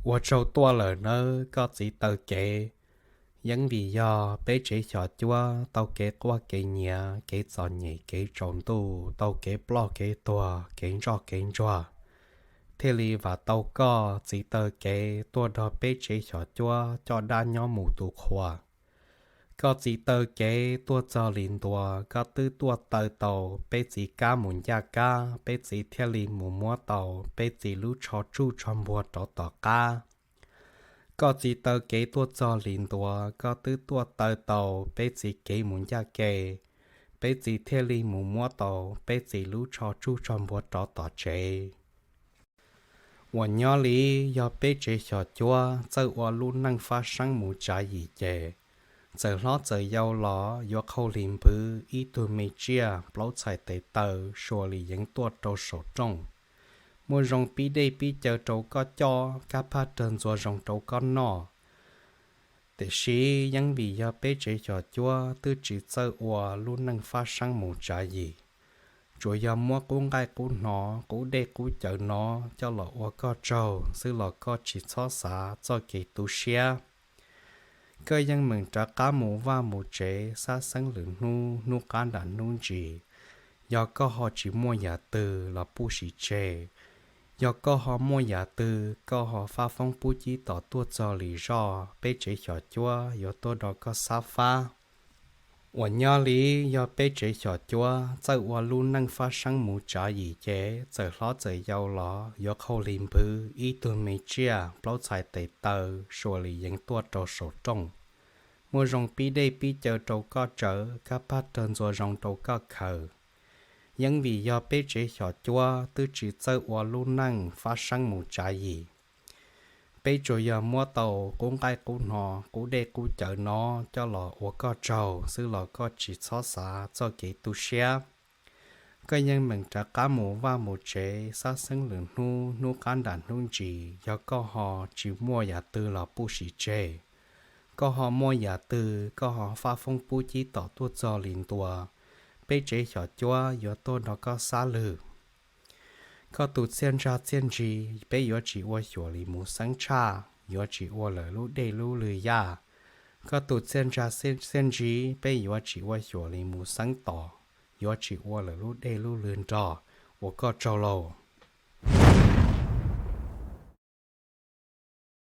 Ua tsaug tuaj lawm nawb koj txiv taw kev. Yeeb vim yog peb tsev xyom cuab tau kev quaj kev nyiav, kev txom nyem kev tsaus ntuj, tau kev ploj kev tuag, kev ntsoj kev ntsuag, thiaj li vam tau koj txiv taw kev tuaj nrog peb tsev xyom cuab coj dab nyob mus tu qhua. Koj txiv taw kev tuaj txog li ntua, koj twb tuaj taw tau peb txiv kab mus ncaj kab, peb txiv thiaj li mus muab tau peb txiv lub tsho tsuj tsho npuag rov tom qab. Koj txiv taw kev tuaj txog li ntua, koj twb tuaj taw tau peb txiv kev mus ncaj kev, peb txiv thiaj li mus muab tau peb txiv lub tsho tsuj tsho npuag rov tom tsev. Uas nyob li yog peb tsev xyom cuab txawj ua lub neej fab seeb mus tsav yim ces, txawm hlob txawm yau los yuav qhau hli npwv ib tug me tsiaj plaub txhais tes taw sua li yeev tuaj rau saum rooj. Muaj zoo pib dej pib cawv rau koj coj, kab phaj rawg ntxuag zoo rau koj noj. Tiam sis yeeb vim yog peb tsev xyom cuab twb tsis txawj ua lub neej fab seeb mus tsav yim, tsuas yog muab qub nqaij qub hno, qub dej qub cawv no coj los ua koj tsaug xwb los koj tsis txhob xav txoj kev tu siab. Koj yeej meem rov qab mus vaj mus tsev xab xeeb lwm hnub, hnub qab nram hnub ntsis. Yog koj ho tsis muaj yam twg los puj sim tseg. Yog koj ho muaj yam twg, koj ho fab foob pub cib tom tuaj txog li zoj, peb tsev xyom cuab yuav tuaj nrog koj xab fab. Uas nyob li yog peb tsev xyom cuab txawj ua lub neej fab seeb mus tsav yim ces, txawm hlob txawm yau los yuav qhau hli npwv ib tug me tsiaj plaub txhais tes taw sua li yeev tuaj rau saum rooj. Muaj zoo pib dej pib cawv rau koj tsawv, kab phaj rawg ntxuag zoo rau koj khaws. Yeeb vim yog peb tsev xyom cuab twb tsis txawj ua lub neej fab seeb mus tsav yim, peb tsuas yog muab tau qub nqaij qub hno, qub dej qub cawv no coj los ua koj tsaug xwb los koj tsis txhob xav txoj kev tu siab. Koj yeej meem rov qab mus vaj mus tsev xab xeeb lwm hnub, hnub qab nram hnub ntsis. Yog koj ho tsis muaj yam twg los puj sim tseg. Koj ho muaj yam twg, koj ho fab foob pub cib tom tuaj txog li ntua, peb tsev xyom cuab yuav tuaj nrog koj xab lwm. Koj tus txiaj ntsag txiaj ntsig peb yuav tsis ua xyuam li mus xeeb tshaj, yuav tsis ua lawm lub dej lub lwg yaj. Koj tus txiaj ntsag txiaj ntsig peb yuav tsis ua xyuam li mus xeeb tos, yuav tsis ua lawm lub dej lub lwg nrog, ua koj tsaug lauj.